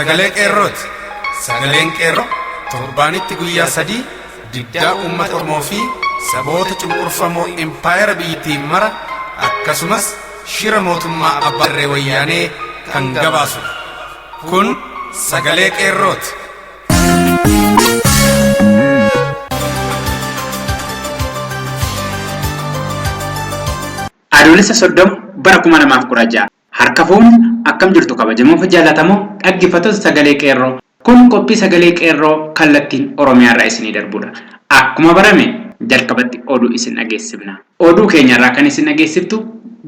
Sagalee Qeerrooti. Sagaleen Qeerroo torbaanitti guyyaa 3 diddaa uummata Oromoo fi saboota cunqurfamoo impaayera biyyattii mara akkasumas shira mootummaa abbaa irree Wayyaanee kan gabaasudha. Kun Sagalee Qeerrooti. Adoolessa 30 bara 2016 Harka fuune akkam jirtu kabajamoo fi jaallatamoo dhaggeeffattoota Sagalee Qeerroo. Kun qophii Sagalee Qeerroo kallattiin Oromiyaa irraa isinii darbudha. Akkuma barame jalqabatti oduu isin dhageessifna. Oduu keenya irraa kan isin dhageessiftu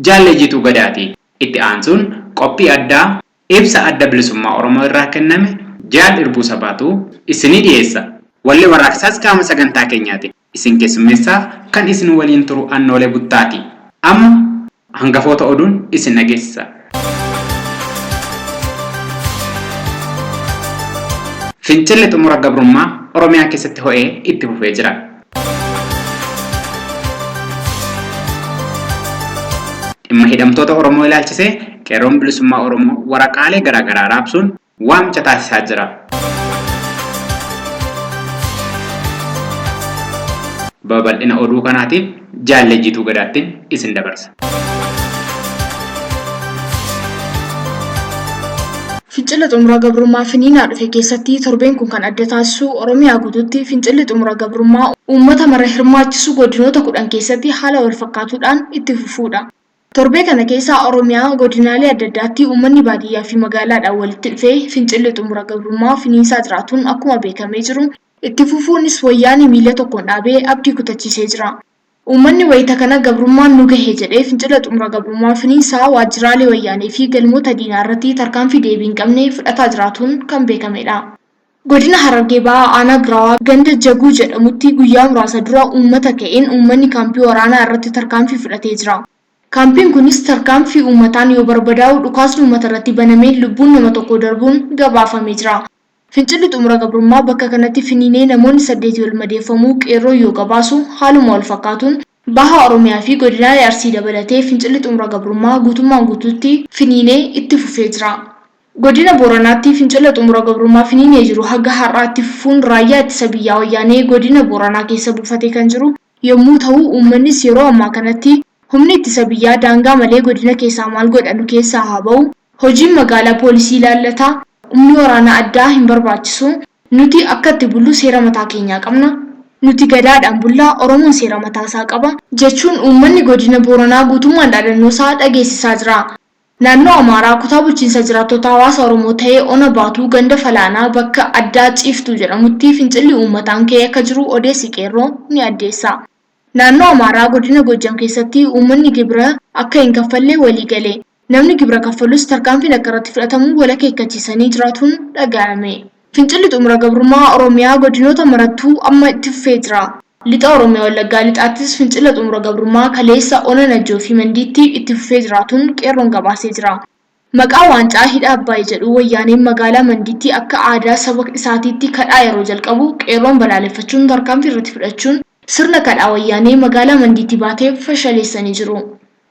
Jaallee Jiituu Gadaati. Itti aansuun qophii addaa ibsa Adda Bilisummaa Oromoo irraa kenname Jaal Irbuu Sabaatu isinii dhiyeessa. Wallee warraaqsaas qaama sagantaa keenyaati. Isin keessummeessaa kan isin waliin turu Annoolee Buttaati. Amma hangafoota oduun isin dhageessisa. Fincilli xumura gabrummaa Oromiyaa keessatti ho'ee itti fufee jira. Dhimma hidhamtoota Oromoo ilaalchisee Qeerroon Bilisummaa Oromoo waraqaalee garaagaraa raabsuun waamicha taasisaa jira. Babal'ina oduu kanaatiif Jaallee Jiituu Gadaattiin isin dabarsa. Fincila Xumura Gabrummaa finiinaa dhufe keessatti torbeen kun kan adda taasisu Oromiyaa guutuutti Fincilli Xumura Gabrummaa uummata mara hirmaachisu godinoota 10 keessatti haala walfakkaatuudhaan itti fufuudha. Torbee kana keessa Oromiyaa godinaalee adda addaatti uummanni baadiyyaa fi magaalaadhaan walitti dhufee Fincilli Xumura Gabrummaa finiinsaa jiraatuun akkuma beekamee jiru itti fufuunis Wayyaanee miila tokkoon dhaabee abdii kutachiisee jira. Uummanni wayita kana gabrummaan nu gahe jedhee Fincila Xumura Gabrummaa finiinsaa waajjiraalee Wayyaanee fi galmoota diinaa irratti tarkaanfii deebii hin qabne fudhataa jiraatuun kan beekameedha. Godina Harargee Bahaa Aanaa Giraawaa ganda Jaguu jedhamutti guyyaa muraasa dura uummata ka'een uummanni kaampii waraanaa irratti tarkaanfii fudhatee jira. Kaampiin kunis tarkaanfii uummataan yoo barbadaa'u dhukaasni uummata irratti banameen lubbuun nama tokkoo darbuun gabaafamee jira. Fincilli Xumura Gabrummaa bakka kanatti finiinee namoonni saddeetii ol madeeffamuu Qeerroon yoo gabaasu haaluma wal fakkaatuun Baha Oromiyaa fi Godinaalee Arsii dabalatee Fincilli Xumura Gabrummaa guutummaan guutuutti finiinee itti fufee jira. Godina Booranaatti fincila xumura gabrummaa finiinee jiru haga har'aa itti fufuun raayyaa ittisa biyyaa wayyaanee godina Booranaa keessa buufatee kan jiru yommuu tahu uummannis yeroo ammaa kanatti humni ittisa biyyaa daangaa malee godina keessaa maal godha nu keessaa haa bahu, hojiin magaalaa poolisii ilaallata, humni waraanaa addaa hin barbaachisu, nuti akka itti bullu seera mataa keenyaa qabna, nuti gadaadhaan bulla, Oromoon seera mataa isaa qaba, jechuun uummanni godina Booranaa guutummaan dhaadannoo isaa dhageessisaa jira. Naannoo Amaaraa kutaa bulchiinsa jiraattota hawaasa Oromoo ta'e Ona Baatuu ganda Falaanaa bakka addaa Ciiftuu jedhamutti fincilli uummataan ka'ee akka jiru odeessi Qeerroo ni addeessa. Naannoo Amaaraa godina Goojjam keessatti uummanni gibira akka hin kaffalle walii gale. Namni gibira kaffalus tarkaanfiin akka irratti fudhatamu wal akeekkachiisanii jiraatuun dhaga'ame. Fincilli Xumura Gabrummaa Oromiyaa godinoota marattuu amma itti fufee jira. Lixa Oromiyaa Wallaggaa Lixaattis Fincila Xumura Gabrummaa kaleessa Ona Najjoo fi Mandiitti itti fufee jiraatuun Qeerroon gabaasee jira. Maqaa Waancaa Hidha Abbaay jedhuu Wayyaaneen magaalaa Mandiitti akka aadaa saba isaatiitti kadhaa yeroo jalqabu Qeerroon balaaleffachuun tarkaanfii irratti fudhachuun sirna kadhaa Wayyaanee magaalaa Mandiitti baate fashaleessanii jiru.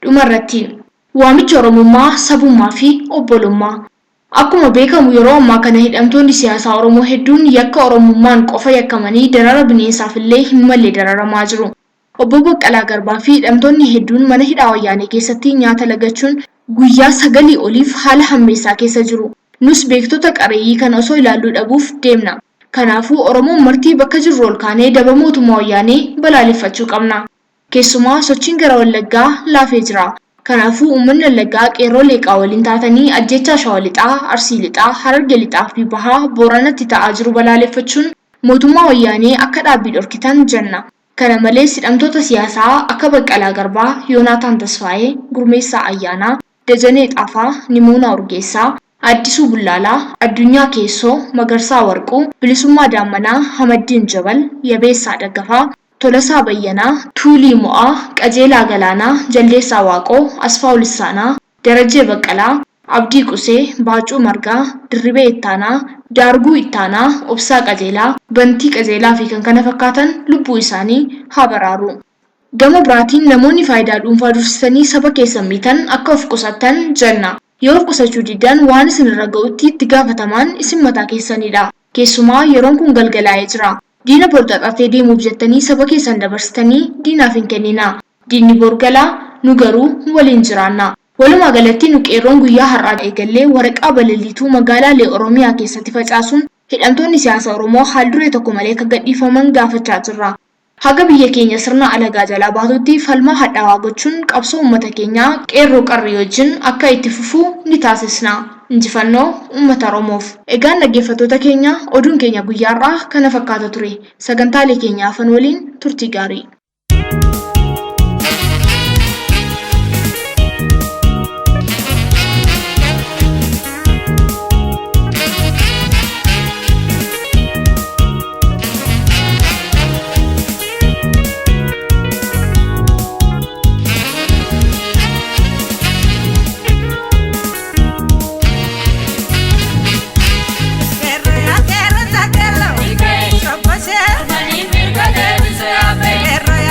Dhuma irratti. Waamicha Oromummaa, Sabummaa fi Obbolummaa. Akkuma beekamu yeroo ammaa kana hidhamtoonni siyaasaa Oromoo hedduun yakka Oromummaan qofa yakkamanii darara bineensaaf illee hin malle dararamaa jiru. Obbo Baqqalaa Garbaa fi hidhamtoonni hedduun mana hidhaa Wayyaanee keessatti nyaata lagachuun guyyaa sagalii oliif haala hammeessaa keessa jiru. Nus beektota qareeyyii kana osoo ilaalluu dhabuuf deemna. Kanaafuu Oromoon marti bakka jirruu ol kaanee daba mootummaa Wayyaanee balaaleffachuu qabna. Keessumaa sochiin gara Wallaggaa laafee jira. Kanaafuu uummanni Wallaggaa Qeerroo Leeqaa waliin taatanii ajjeechaa Shawa Lixaa, Arsii Lixaa, Hararge Lixaa fi Bahaa Booranatti ta'aa jiru balaaleffachuun mootummaa Wayyaanee akka dhaabbii dhorkitan jenna. Kana malees hidhamtoota siyaasaa akka Baqqalaa Garbaa, Yoonaataan Tasfaayee, Gurmeessaa Ayyaanaa, Dajanee Xaafaa, Nimoonaa Urgeessaa, Addisuu Bullaalaa, Addunyaa Keessoo, Magarsaa Warquu, Bilisummaa Daammanaa, Hamaddiin Jabal, Yabeessaa Daggafaa, Tolasaa Bayyanaa, Tuulii Mo'aa, Qajeelaa Galaanaa, Jaldeessaa Waaqoo, Asfaaw Lissaanaa, Darajjee Baqqalaa, Abdii Qusee, Baacuu Margaa, Dirribee Ittaanaa, Daarguu Ittaanaa, Obsaa Qajeelaa, Bantii Qajeelaa fi kkf lubbuu isaanii haa baraaru. Gama biraatiin namoonni faayidaa dhuunfaa dursitanii saba keessan miitan akka of qusattan jenna. Yoo of qusachuu diddan waan isinirra ga'utti itti gaafatamaan isin mataa keessanidha. Keessumaa yeroon kun galgalaa'ee jira. Diina bor xaxattee deemuuf jettanii saba keessan dabarsitanii diinaaf hin kenninaa. Diinni bor gala, nu garuu waliin jiraanna. Walumaa galatti nu qeerroon guyyaa har'aa eegallee waraqaa balaliituu magaalaalee Oromiyaa keessatti facaasuun hidhamtoonni siyaasa Oromoo haal-duree tokko malee akka gadhiifaman gaafachaa jirra. Haga biyya keenya sirna alagaa jalaa baatutti falmaa hadhaawaa gochuun qabsoo uummata keenyaa qeerroo qarree wajjin akka itti fufu ni taasisna. Injifannoo uummata Oromoof! Egaan dhaggeeffattoota keenya oduun keenya guyyaa har'aa kana fakkaata ture. Sagantaalee keenya hafan waliin turtii gaarii. Qeerroo qeerroo.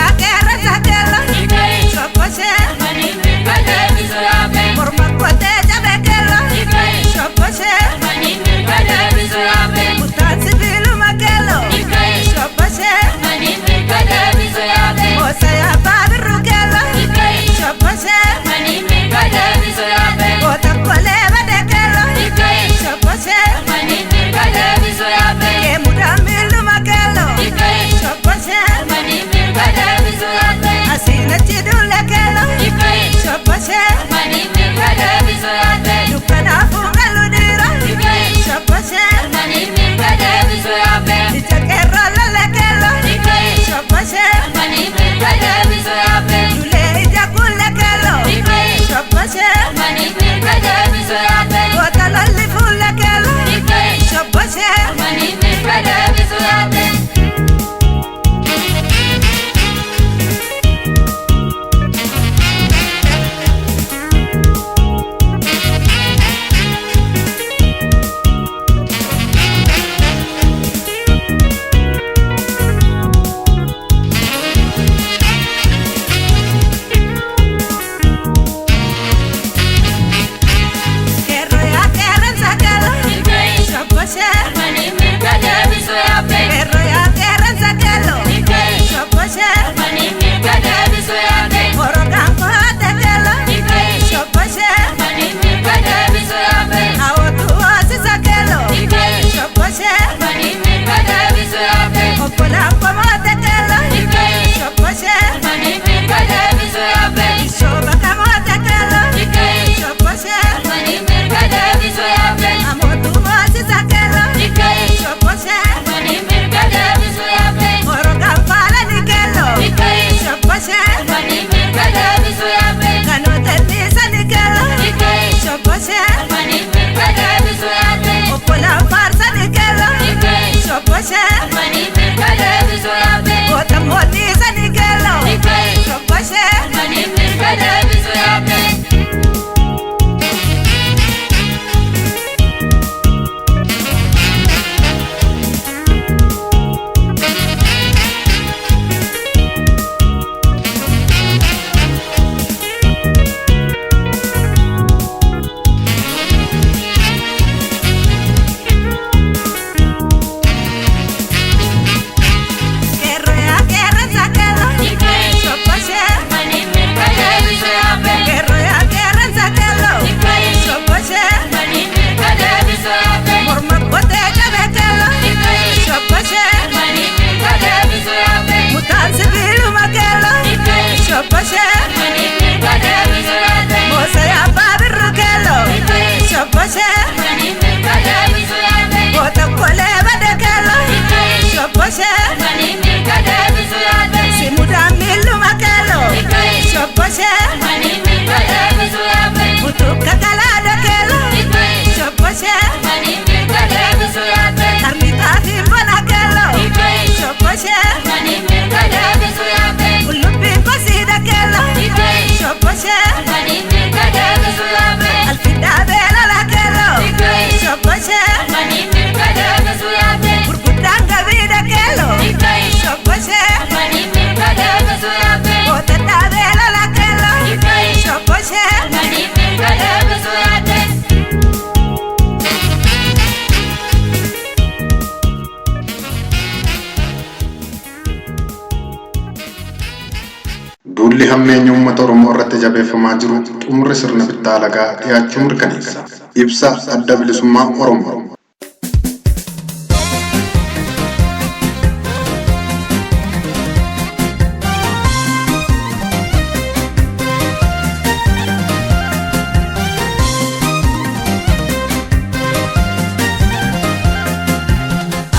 Duulli hammeenya uummata Oromoo irratti jabeeffamaa jiru xumurri sirna bittaa alagaa dhiyaachuu mirkaneessa. Ibsa Adda Bilisummaa Oromoo.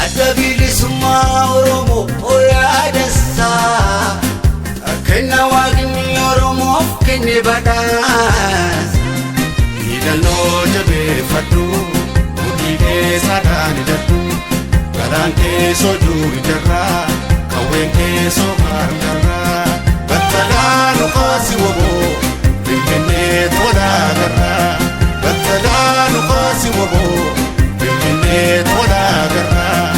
Adda bilisummaa Oromoo yaadassaa kenna waaqni Oromoof kenne badhaasa. Hidhannoo jabeeffadhu mudhii keessaadhaan hidhadhu garaan keessoo duwidarraa qawween keessoo harkarraa battalaa nu kaasi woboo finfinnee tolaa garraa battalaa nu kaasi woboo finfinnee tolaa garraa.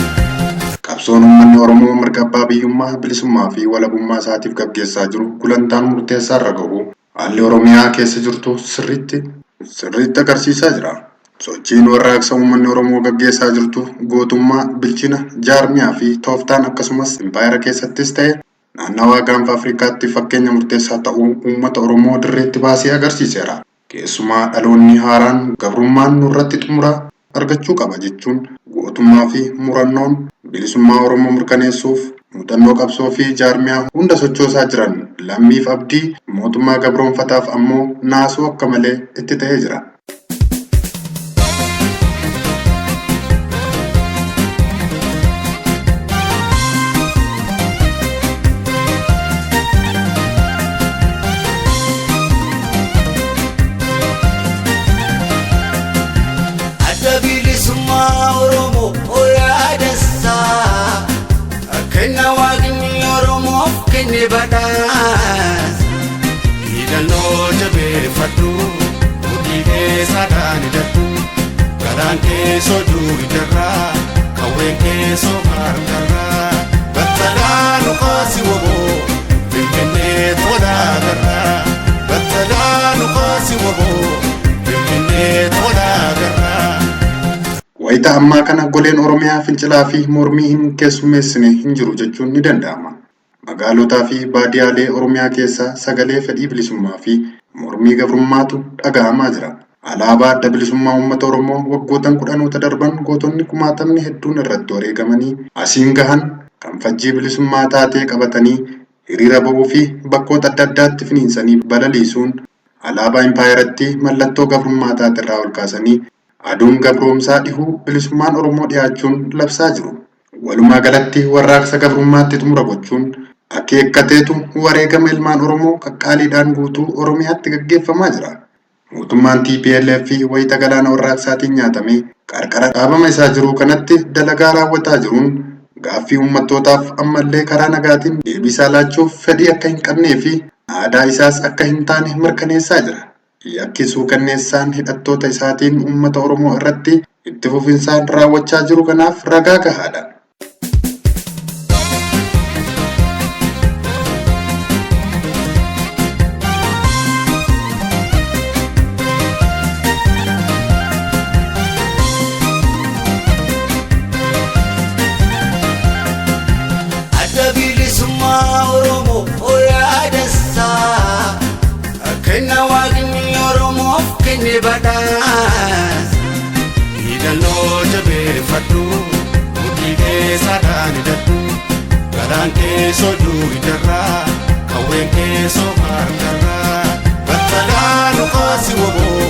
Qabsoon uummanni Oromoo mirga abbaa biyyummaa, bilisummaa fi walabummaa isaatiif gaggeessaa jiru gulantaan murteessaa irra gahu haalli Oromiyaa keessa jirtu sirriitti sirriitti agarsiisaa jira. Sochiin warraaqsa uummanni Oromoo gaggeessaa jirtu gootummaa, bilchina, jaarmiyaa fi tooftaan akkasumas impaayera keessattis ta'e naannawaa gaanfa Afrikaatti fakkeenya murteessaa ta'uu uummata Oromoo dirreetti baasee agarsiiseera. Keessumaa dhaloonni haaraan gabrummaan nurratti xumura argachuu qaba jechuun gootummaa fi murannoon bilisummaa Oromoo mirkaneessuuf muuxannoo qabsoo fi jaarmiyaa hunda sochoosaa jiran lammiif abdii mootummaa gabroonfataaf ammoo naasuu akka malee itti ta'ee jira. Adda bilisummaa Oromoo yaadassaa kenna waaqni Oromoof kenne badhaasa. Hidhannoo jabeeffadhu mudhii keessaadhaan hidhadhu garaan keessoo duwidarraa qawween keessoo harkarraa battalaa nu kaasi woboo finfinnee tolaa garraa battalaa nu kaasi woboo finfinnee tolaa garraa. Wayita ammaa kana goleen Oromiyaa fincilaa fi mormii hin keessummeessine hin jiru jechuun ni danda'ama. Magaalotaa fi baadiyaalee Oromiyaa keessaa sagalee fedhii bilisummaa fi mormii gabrummaatu dhaga'amaa jira. Alaabaa adda bilisummaa uummata Oromoo waggootan kudhanoota darban gootonni kumaatamni hedduun irratti wareegamanii asiin gahan kan fajjii bilisummaa taatee qabatanii hiriira ba'uu fi bakkoota adda addaatti finiinsanii balaliisuun alaabaa impaayeratti mallattoo gabrummaa taate irraa ol kaasanii aduun gabroomsaa dhihuu bilisummaan Oromoo dhiyaachuun labsaa jiru. Walumaa galatti warraaqsa gabrummaatti xumura gochuun akeekkateetu wareegama ilmaan Oromoo qaqqaaliidhaan guutuu Oromiyaatti gaggeeffamaa jira. Mootummaan TPLF fi wayita galaana warraaqsaatiin nyaatamee qarqara dhaabama isaa jiru kanatti dalagaa raawwataa jiruun gaaffii uummattootaaf ammallee karaa nagaatiin deebisaa laachuuf fedhii akka hin qabnee fi aadaa isaas akka hin taane mirkaneessaa jira. Yakki suukanneessaan hidhattoota isaatiin uummata Oromoo irratti itti fufinsaan raawwachaa jiru kanaaf ragaa gahaadha. Adda bilisummaa Oromoo yaadassaa kenna waaqni Oromoof kenne badhaasa. Hidhannoo jabeeffadhu mudhii keessaadhaan hidhadhu garaan keessoo duwidarraa qawween keessoo harkarraa battalaa nu kaasi woboo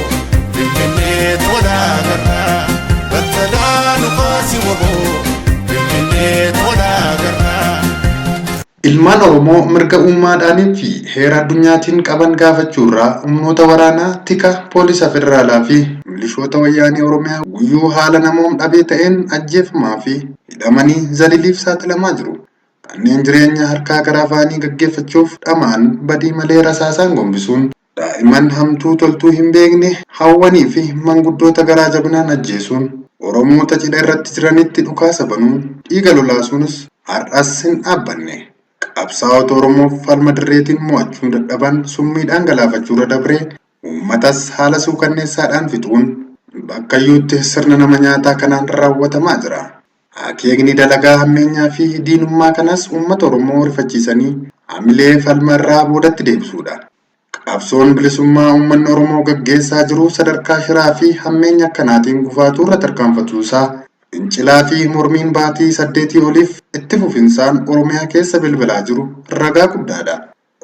finfinnee tolaa garraa battalaa nu kaasi woboo finfinnee tolaa garraa. Ilmaan Oromoo mirga uumaadhaanii fi heera addunyaatiin qaban gaafachuurraa humnoota waraanaa, tika, poolisa federaalaa fi milishoota wayyaanee Oromiyaa guyyuu haala namoom dhabee ta'een ajjeefamaa fi hidhamanii zaliliif saaxilamaa jiru. Kanneen jireenya harkaa gara afaanii gaggeeffachuuf dhama'an badii malee rasaasaan gombisuun daa'imman hamtuu toltuu hin beekne hawwanii fi manguddoota garaa jabinaan ajjeesuun Oromoota cidha irratti jiranitti dhukaasa banuun dhiiga lolaasuunis har'as hin dhaabbanne. Qabsaa'ota Oromoof falma dirreetiin mo'achuu dadhaban summiidhaan galaafachuurra dabree uummatas haala suukanneessaadhaan fixuun bakkayyuutti sirna nama nyaataa kanaan raawwatamaa jira. Akeekni dalagaa hammeenyaa fi diinummaa kanas uummata Oromoo rifachiisanii hamilee falma irraa boodatti deebisuudha. Qabsoon bilisummaa uummanni Oromoo gaggeessaa jiru sadarkaa shiraa fi hammeenya akkanaatiin gufaatu irra tarkaanfatuusaa fincilaa fi mormiin baatii 8 oliif itti fufinsaan Oromiyaa keessa bilbilaa jiru ragaa guddaadha.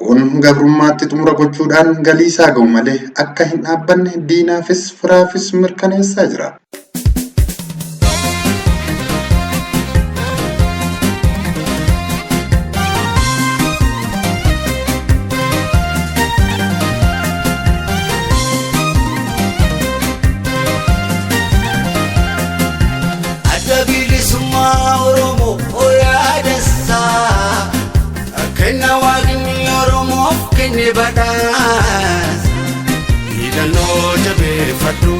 Kun gabrummaatti xumura gochuudhaan galii isaa ga'u malee akka hin dhaabbanne diinaafis firaafis mirkaneessaa jira. Adda bilisummaa Oromoo yaadessaa. Kenna waaqni Oromoof kenne badhaasa. Hidhannoo jabeeffadhu,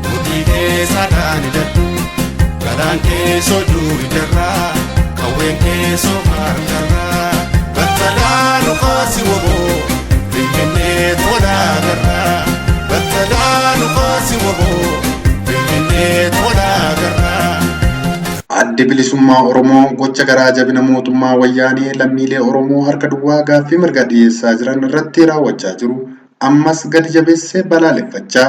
mudhii keessaadhaan hidhadhu. Garaan keessoo duwidarraa, qawween keessoo harkarraa. Battalaa nu kaasi woboo, Finfinnee tolaa garraa. Battalaa nu kaasi woboo, Finfinnee tolaa garraa. Addi bilisummaa Oromoo gocha garaa jabina mootummaa wayyaanee lammiilee Oromoo harka duwwaa gaaffii mirgaa dhiyeessaa jiran irratti raawwachaa jiru ammas gadi jabeessee balaaleffachaa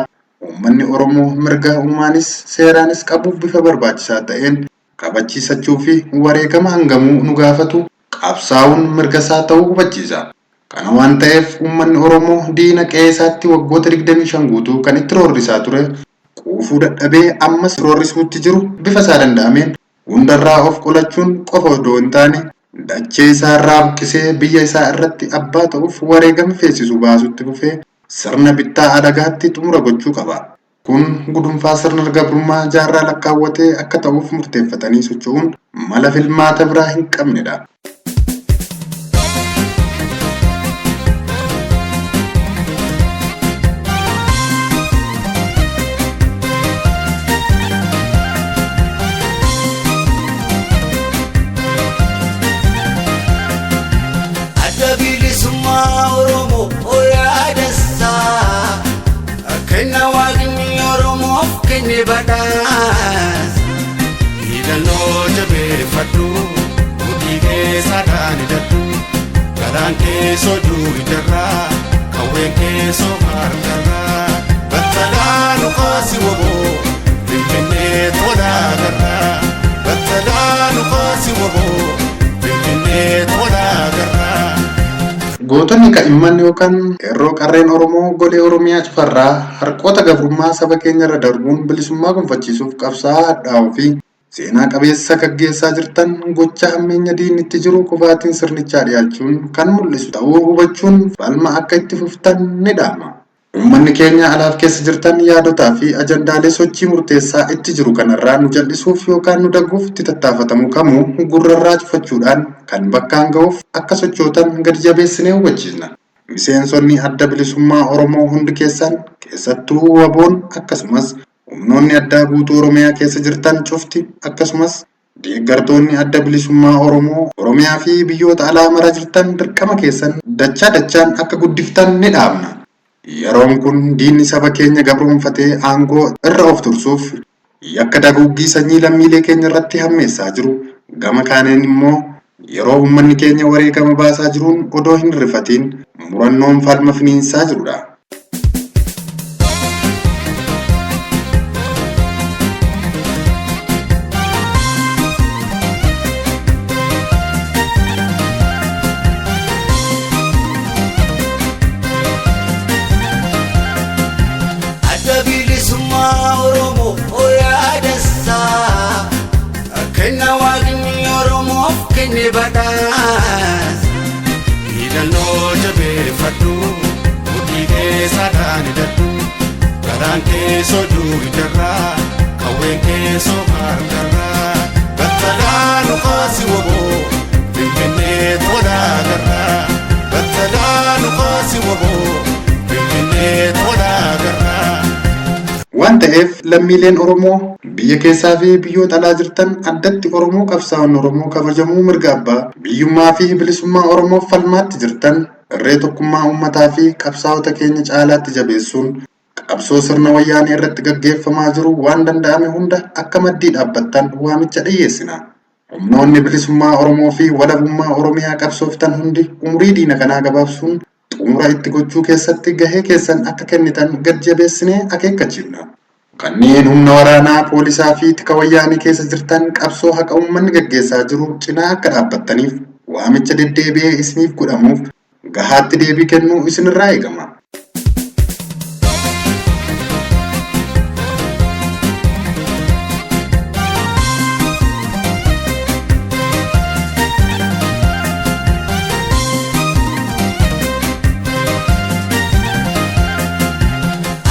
uummanni Oromoo mirga uumaanis seeraanis qabu bifa barbaachisaa ta'een kabachiisachuu fi wareegama hangamuu nu gaafatu qabsaa'uun mirga isaa ta'uu hubachiisa. Kana waan ta'eef uummanni Oromoo diina qe'ee isaatti waggoota 25 guutuu kan itti roorrisaa ture quufuu dadhabee ammas roorrisuutti jiru bifa isaa danda'ameen hundarraa of qolachuun qofa odoo hin taane dachee isaarraa buqqisee biyya isaa irratti abbaa ta'uuf wareegama feesisu baasutti fufee sirna bittaa alagaatti xumura gochuu qaba. Kun gudunfaa sirna gabrummaa jaarraa lakkaawwatee akka ta'uuf murteeffatanii socho'uun mala filmaata biraa hin qabnedha. Adda bilisummaa Oromoo yaadessaa. Kenna waaqni Oromoof kenne badhaasa. Hidhannoo jabeeffadhu, mudhii keessaadhaan hidhadhu. Garaan keessoo duwidarraa, qawween keessoo harkarraa. Battalaa nu kaasi woboo, Finfinnee tolaa garraa. Battalaa nu kaasi woboo, Finfinnee tolaa garraa. Gootonni ka'imman yookaan qeerroo qarreen Oromoo golee Oromiyaa cufarraa harqoota gabrummaa saba keenya irra darbuun bilisummaa gonfachiisuuf qabsaa'aa hadhaa'uu fi seenaa qabeessa gaggeessaa jirtan gocha hammeenya diinnitti jiru kufaatiin sirnichaa dhiyaachuun kan mul'isu ta'uu hubachuun falma akka itti fuftan ni dhaama. Uummanni keenya alaaf keessa jirtan yaadotaa fi ajandaalee sochii murteessaa itti jiru kanarraa nu jal'isuuf yookaan nu daguuf itti tattaafatamu kamuu gurrarraa cufachuudhaan kan bakkaan ga'uuf akka sochootan gadi jabeessinee hubachiisna. Miseensonni adda bilisummaa Oromoo hundi keessan keessattuu WBOn akkasumas humnoonni addaa guutuu Oromiyaa keessa jirtan cufti akkasumas deeggartoonni adda bilisummaa Oromoo Oromiyaa fi biyyoota alaa mara jirtan dirqama keessan dachaa dachaan akka guddiftan ni dhaabna. Yeroon kun diinni saba keenya gabroonfatee aangoo irra of tursuuf yakka daguuggii sanyii lammiilee keenya irratti hammeessaa jiru gama kaaniin immoo yeroo uummanni keenya wareegama baasaa jiruun odoo hin rifatiin murannoon falma finiinsaa jirudha. Adda bilisummaa Oromoo yaadessaa. Kenna waaqni Oromoof kenne badhaasa. Hidhannoo jabeeffadhu, mudhii keessaadhaan hidhadhu. Garaan keessoo duwidarraa, qawween keessoo harkarraa. Battalaa nu kaasi woboo, Finfinnee tolaa garraa. Battalaa nu kaasi woboo, Finfinnee tolaa garraa. Waan ta'eef lammiileen Oromoo biyya keessaa fi biyyoota alaa jirtan addatti Oromoo qabsaa'onni Oromoo kabajamuu mirga abbaa biyyummaa fi bilisummaa Oromoof falmaatti jirtan irree tokkummaa uummataa fi qabsaa'ota keenya caalaatti jabeessuun Qabsoo sirna wayyaanee irratti gaggeeffamaa jiru waan danda'ame hunda akka maddii dhaabbattan waamicha dhiyeessina. Humnoonni bilisummaa Oromoo fi walabummaa Oromiyaa qabsooftan hundi umurii diina kanaa gabaabsuun xumura itti gochuu keessatti gahee keessan akka kennitan gad jabeessinee akeekkachiifna. Kanneen humna waraanaa, poolisaa fi tika wayyaanee keessa jirtan qabsoo haqa uummanni gaggeessaa jiru cinaa akka dhaabbattaniif waamicha deddeebi'ee isiniif godhamuuf gahaatti deebii kennuu isinirraa eegama.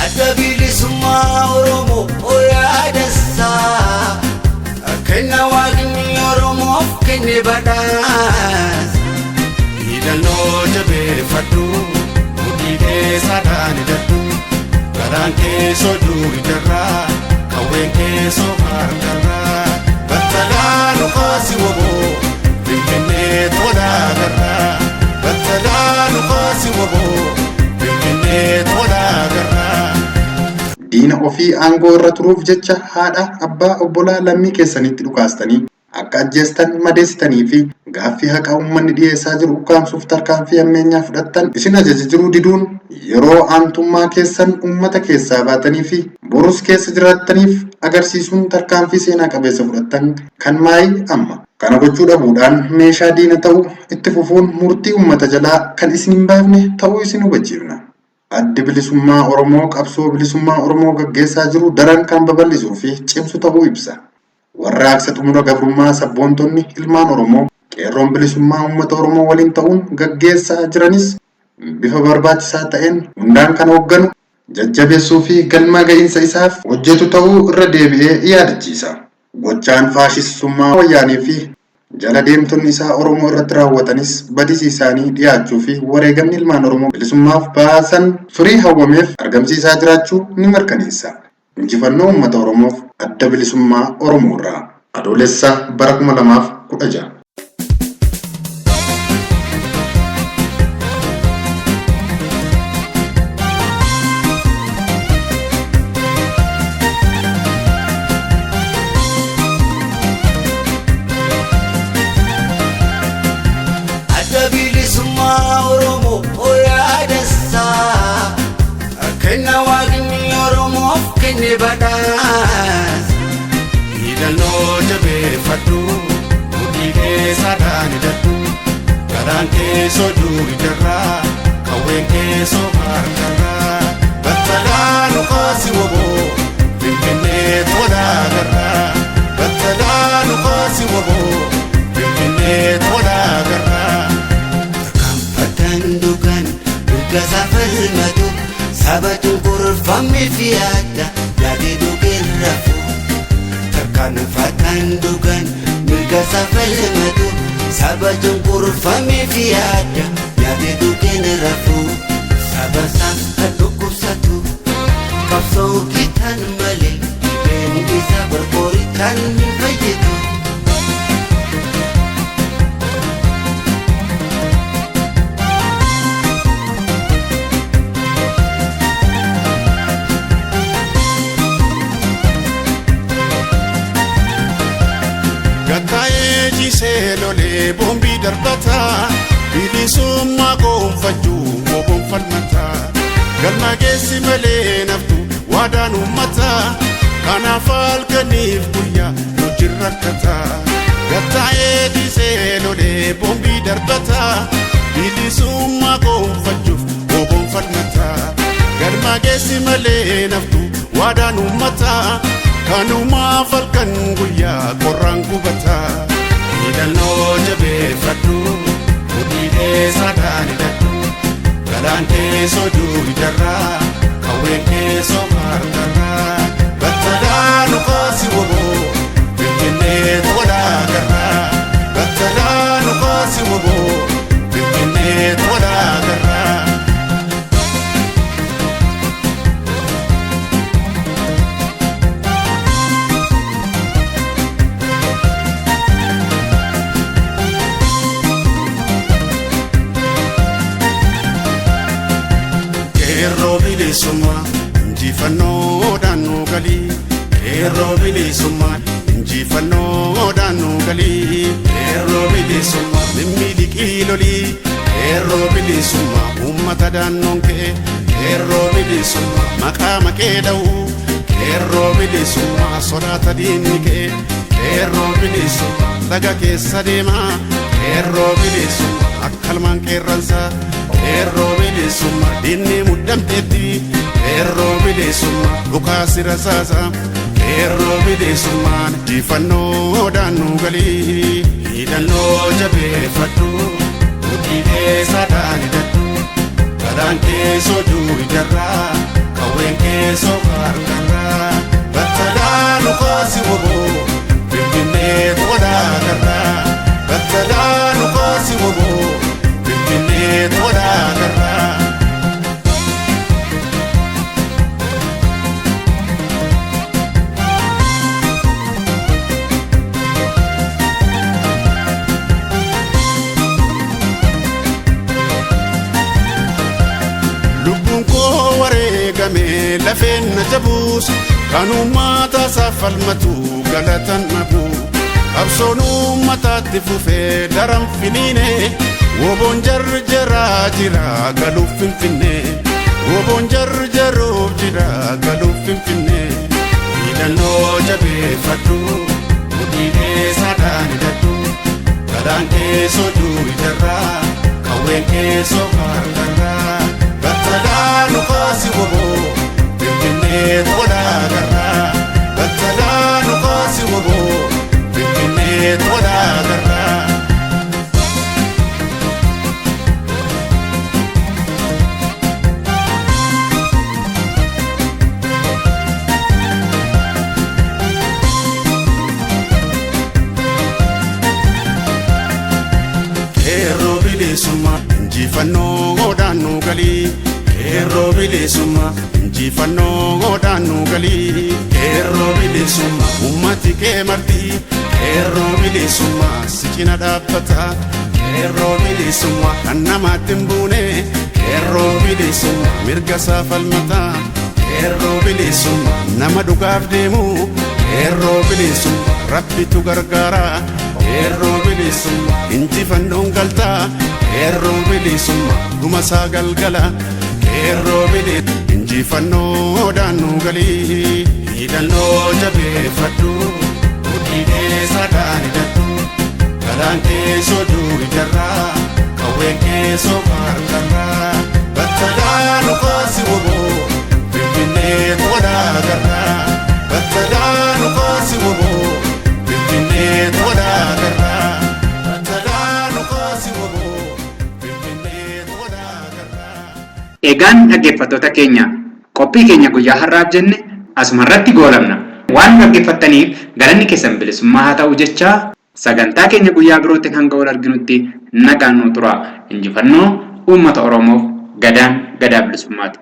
Adda bilisummaa Oromoo yaadassaa. Kenna waaqni Oromoof kenne badhaasa. Hidhannoo jabeeffadhu, mudhii keessaadhaan hidhadhu. Garaan keessoo duwidarraa, qawween keessoo harkarraa. Battalaa nu kaasi woboo, Finfinnee tolaa garraa. Battalaa nu kaasi woboo, Finfinnee tolaa garraa. Diina ofii aangoo irra turuuf jecha haadha, abbaa, obbolaa lammii keessanitti dhukaastanii akka ajjeestan madeessitanii fi gaaffii haqa uummanni dhiyeessaa jiru ukkaamsuuf tarkaanfii ammeenyaa fudhattan isin ajaja jiruu diduun yeroo aantummaa keessan uummata keessaa baatanii fi borus keessa jiraattaniif agarsiisuun tarkaanfii seenaa qabeessa fudhattan kan maayii amma. Kana gochuu dhabuudhaan meeshaa diina ta'uu itti fufuun murtii uummata jalaa kan isin hin baafne ta'uu isin hubachiifna. Addi bilisummaa Oromoo qabsoo bilisummaa Oromoo gaggeessaa jiru daran kan babal'isuu fi cimsu ta'uu ibsa. Warraaqsa xumura gabrummaa sabboontonni ilmaan Oromoo qeerroon bilisummaa uummata Oromoo waliin ta'uun gaggeessaa jiranis bifa barbaachisaa ta'een hundaan kan hoogganu jajjabeessuu fi galma ga'iinsa isaaf hojjetu ta'uu irra deebi'ee yaadachiisa. Gochaan faashistummaa wayyaanee fi jala deemtonni isaa Oromoo irratti raawwatanis badisi isaanii dhiyaachuu fi wareegamni ilmaan Oromoo bilisummaaf baasan firii hawwameef argamsiisaa jiraachuu ni mirkaneessa. Injifannoo uummata Oromoof adda bilisummaa Oromoo irraa Adoolessa bara 2016. Adda bilisummaa Oromoo yaadassaa. Kenna waaqni Oromoof kenne badhaasa. Hidhannoo jabeeffadhu, mudhii keessaadhaan hidhadhu. Garaan keessoo duwidarraa, qawween keessoo harkarraa. Battalaa nu kaasi woboo, Finfinnee tolaa garraa. Battalaa nu kaasi woboo, Finfinnee tolaa garraa. Tarkaanfataan dhugaan mirga isaa falmatu saba cunqurfame fi adda yaadee dhugeen rafu. Tarkaanfataan dhugaan mirga isaa falmatu saba cunqurfame fi adda yaadee dhugeen rafu. Saba isaa kan dhukkubsatu qabsoo kitaan malee dhibeen isaa barbooritaan hin fayyitu. Gattaa'ee ciisee lolee boombii darbataa bilisummaa gonfachuu woboon falmataa galma geessi malee naftu waadaan uummataa kanaaf halkaniif guyyaa nuti rakkataa. Gattaa'ee ciisee lolee boombii darbataa bilisummaa gonfachuuf woboon falmataa galma geessi malee naftu waadaan uummataa kanumaaf halkan guyyaa qorraan gubataa. Hidhannoo jabeeffadhu, mudhii keessaadhaan hidhadhu. Galaan keessoo duwidarraa, qawween keessoo harkarraa. Battalaa nu kaasi woboo, Finfinnee tolaa garraa. Battalaa nu kaasi woboo, Finfinnee tolaa garraa. Qeerroo bilisummaa. Injifannoodhaan nu galii qeerroo bilisummaa. Injifannoodhaan nu galii qeerroo bilisummaa. Mimmiidhiqii lolii qeerroo bilisummaa. Uummata daannoon ka'e qeerroo bilisummaa. Maqaa maqee dha'u qeerroo bilisummaa. Sodaata diinni ka'e qeerroo bilisummaa. Laga keessa deemaa qeerroo bilisummaa. Akka ilmaan qeerransaa qeerroo bilisummaa. Diinni muddamteetti qeerroo bilisummaa. Dhukaasi rasaasa qeerroo bilisummaan. Injifannoodhaan nu galii hidhannoo jabeeffadhu mudhii keessaadhaan hidhadhu. Galaan keessoo duwidarraa qawween keessoo harkarraa battalaa nu kaasi woboo finfinnee toodhaa battalaa nu kaasi woboo finfinnee toodhaa garraa. Lubbuun koo wareegame lafeen na jabuus kan uummata isaaf falmatu galatan dhabu. Qabsoon uummataatti fufee daran finiine woboon jarjaraa jira galuuf finfinnee. Woboon jarjaruuf jira galuuf finfinnee. Hidhannoo jabeeffadhu mudhii keessaadhaan hidhadhu. Galaan keessoo duwidarraa qawween keessoo harkarraa. Battalaa nu kaasi woboo finfinnee toodhaa garraa. Battalaa nu kaasi woboo finfinnee toodhaa garraa. Qeerroo bilisummaa injifannoodhaan nu galii. Qeerroo bilisummaa injifannoodhaan nu galii. Qeerroo bilisummaa uummati kee marti. Qeerroo bilisummaa si cina dhaabbata. Qeerroo bilisummaa kan namaatti hin buune. Qeerroo bilisummaa mirga isaa falmata. Qeerroo bilisummaa nama dhugaaf deemu. Qeerroo bilisummaa rabbitu gargaara. Qeerroo bilisummaa injifannoon galtaa. Qeerroo bilisummaa dhuma isaa galgala. Qeerroo bilisummaa injifannoodhaan nu galii. Hidhannoo jabeeffadhu mudhii keessaadhaan hidhadhu. Galaan keessoo duwidarraa qawween keessoo harkarraa. Battalaa nu kaasi woboo finfinnee toodhaa garraa. Battalaa nu kaasi woboo finfinnee toodhaa garraa. Battalaa nu kaasi woboo finfinnee toodhaa garraa. Egaan dhaggeeffattoota keenya qophii keenya guyyaa har'aaf jenne asuma irratti goolabna. Waan dhaggeeffattaniif galanni keessan bilisummaa haa ta'u jechaa sagantaa keenya guyyaa birootti hanga wal arginutti nagaan nu tura. Injifannoo uummata Oromoof gadaan gadaa bilisummaati.